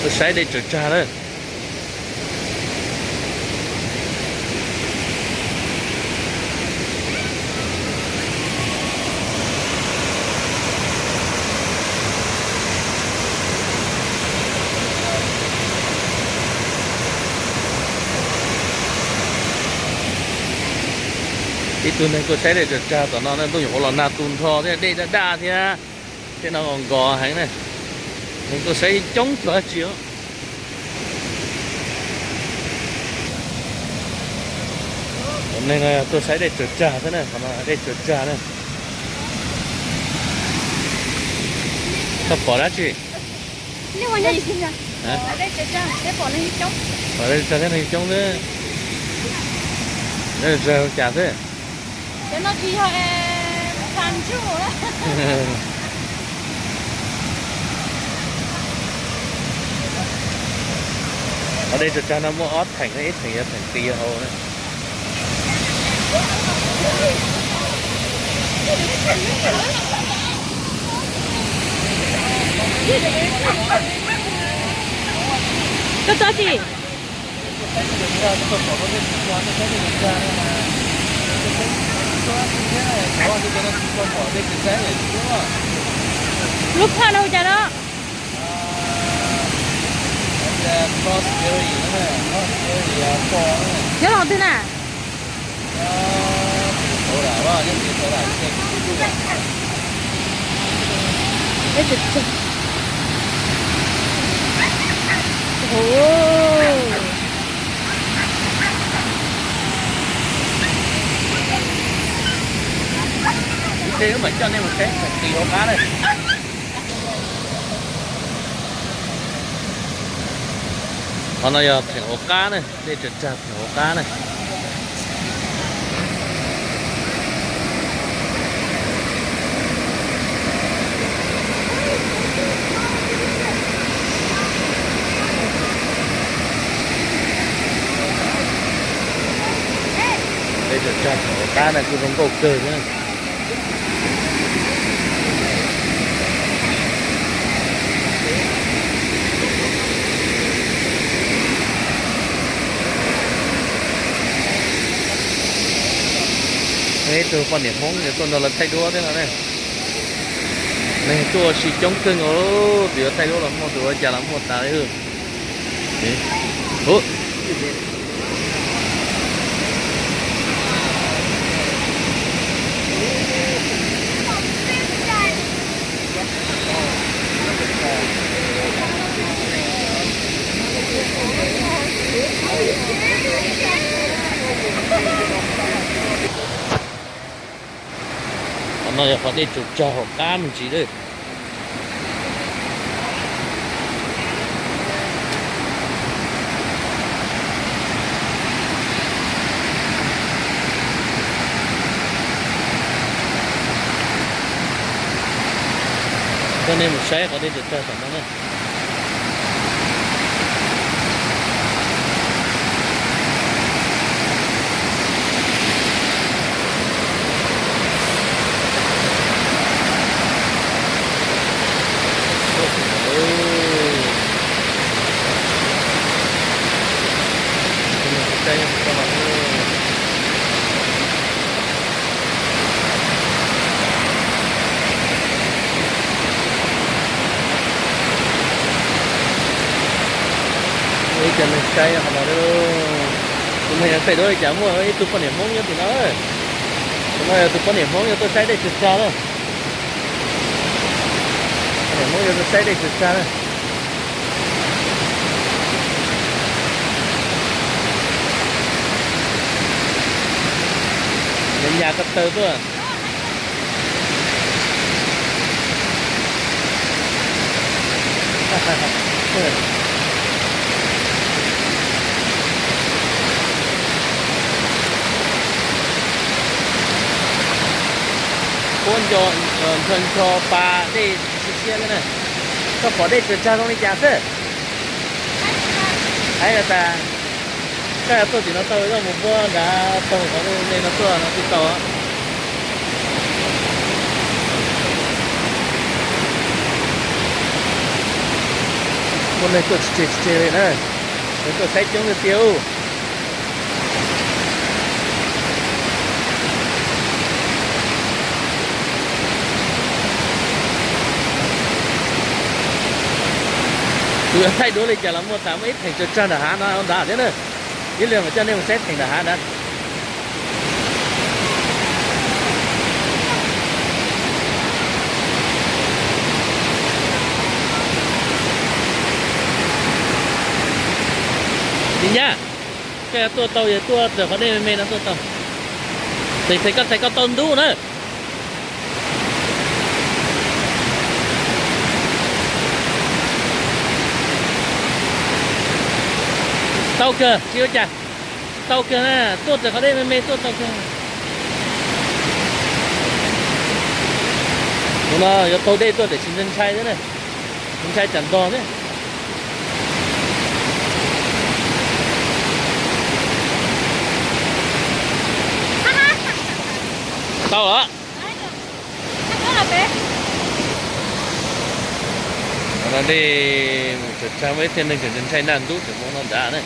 Tuaj saib dej tsaws tsag lawm. Ib tug neeg tuaj saib dej tsaws tsag tom no na, ntuj nyuam qhuav los nag tu nrho thiab dej daj daj thiab, tej no nkos heev na. Neeg tuaj saib coob cuag dab tsi. Neeg no tuaj saib dej tsaws tsag xwb na, qhov no dej tsaws tsag na. Koj pom dab tsi? Pom dej tsaws tsag thiab neeg coob xwb. Dej tsaws cas xwb? Qhov dej tsaws tsag no muaj ob theem, ib theem yog theem qis hauv na. Koj tso tsi? Lub phaj no hu cas no? Nyob los twg na? Ib pliag wb mam coj nej mus saib theem qis hauv qab na. Qhov no yog theem hauv qab na, dej tsaws tsag theem hauv qab na. Dej tsaws tsag theem hauv qab na kuj zoo nkauj kawg thiab. Ib tug poj niam Hmoob yuav tuaj nrog lawv thaij duab thiab no ne. Neeg tuaj ua si coob kawg nkaus, tus yuav thaij duab los muaj, tus ua cas los muaj tas li. Qhov no yog qhov dej tsaws tsag hauv qab me ntsis lawm. Coj nej mus saib qhov dej tsaws tsag tom no na. Ib co neeg saib qhov no, tus neeg yuav thaij duab li cas muaj ib tug poj niam Hmoob nyob tim no. Tus no yog tus poj niam Hmoob yuav tuaj saib dej tsaws tsag na. Poj niam Hmoob yuav tuaj saib dej tsaws tsag na. Nyas nyas ko taw tuaj. Puab nco, ncho ncho pas dej siab siab xwb na. Koj pom dej tsaws tsag zoo li cas xwb? Aib tas, koj tuaj tim no tau, koj mus puab nrad taug qhov nej no tuaj no twb tau. Muaj neeg tuaj tsis tseg tsis tseg li na, neeg tuaj saib coob tiag tiag. Tus yuav thaij duab li cas los muaj tas, muaj ib theem tsawg tsag nram hav no nrad thiab na. Ib pliag mam coj nej mus saib theem nram hav ntawd. Tsis nyab, koj yuav tuaj tau yog tuaj raws qhov dej me me no tuaj tau. Txawm koj txais koj tau ntub na. Tau kawg, tsis ua cas. Tau kawg na, tuaj raws qhov dej me me tuaj tau kawg. Tus no yuav taug dej tuaj tiam sis ntshai thiab na, ntshai tsam ntog thiab. Tau los. Hnub no dej mus tsawg tsag, muaj ib txhia neeg tseem ntshai nag ntub tseem mus no nrad na.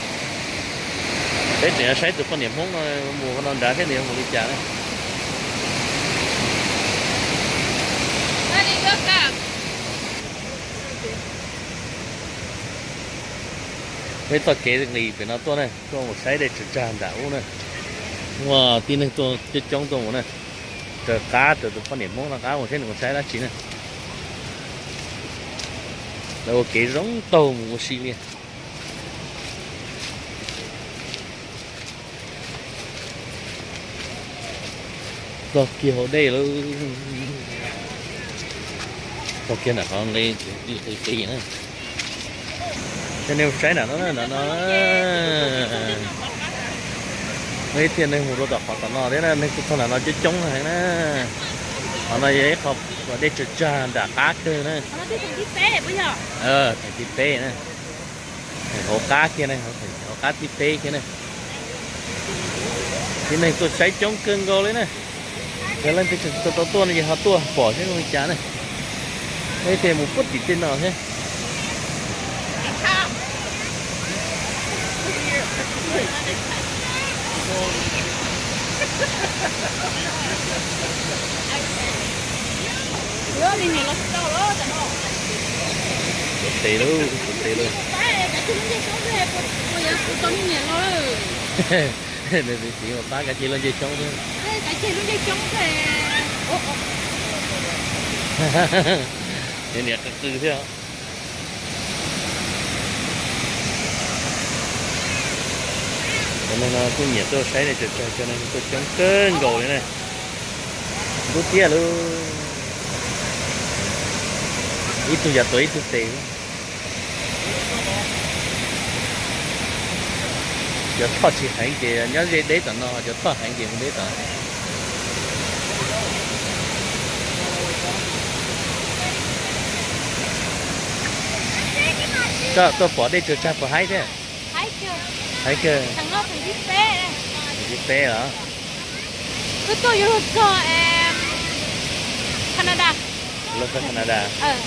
Peb tseem yuav saib tus poj niam Hmoob no mus no nrad thiab nws yuav mus li cas na. Peb txoj kev nqis pem no tuaj na, tuaj mus saib dej tsawg tsag nram ub na. Muaj tib neeg tuaj coob coob tuaj mus na, raws qab raws tus poj niam Hmoob no qab mus saib nws mus saib dab tsi na. Lawv ua kev zoo taug mus ua si li. Txog kiag hauv dej lawm. Txog kiag nram qhov nqe qis qis na. Coj nej mus saib nram no, nram no. Muaj ib txhia neeg mus rau tom qhov tom no thiab na, neeg tuaj txog nram no coob coob heev na. Qhov no yog ib qho dej tsawg tsag nram qab kawg na. Theem thib peb na. Hauv qab kiag na, hauv qab thib peb kiag na. Tib neeg tuaj saib coob kawg nkaus li na. Cov leej twg tseem tsis tau tuaj no ces ho tuaj pom seb zoo li cas na. Ib txhia mus puag tim tej no thiab. Tes lawm, tes lawm. Nws txiv mas pab kav cia lub ncej xyoob xwb. Niam qw qw thiab. Cov neeg no kuj nyiam tuaj saib dej tsawg tsag, cov neeg tuaj coob kawg nkaus li na. Ntub tiag lawm. Ib tug yav tuaj ib tug tes. Cov thoj tsis heev ces nyob ze deb tom no, cov thoj heev ces mus deb tom. Koj tuaj pom dej tsawg tsag puas haib thiab? Haib kawg. Thib peb los? Wb tuaj yuav luag txog Canada. Los txog Canada.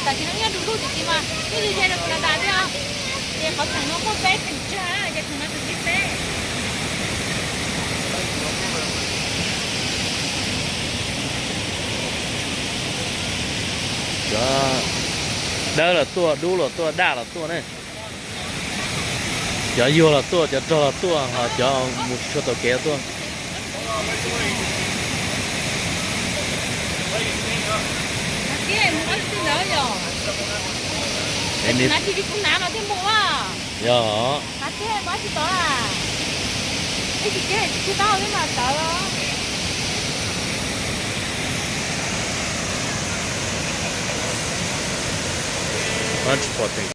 Tam sim no nyob du lug tim tim mas twb yog rau Canada thiab. Ces qhov theem no muaj peb theem tsag, ces theem no theem thib peb. Cov dawb los tuaj, dub los tuaj, daj los tuaj na. Cov yuag los tuaj, cov rog los tuaj, ho cov mus tsis tshua tau kev los tuaj. Yog. Tsis pom teem.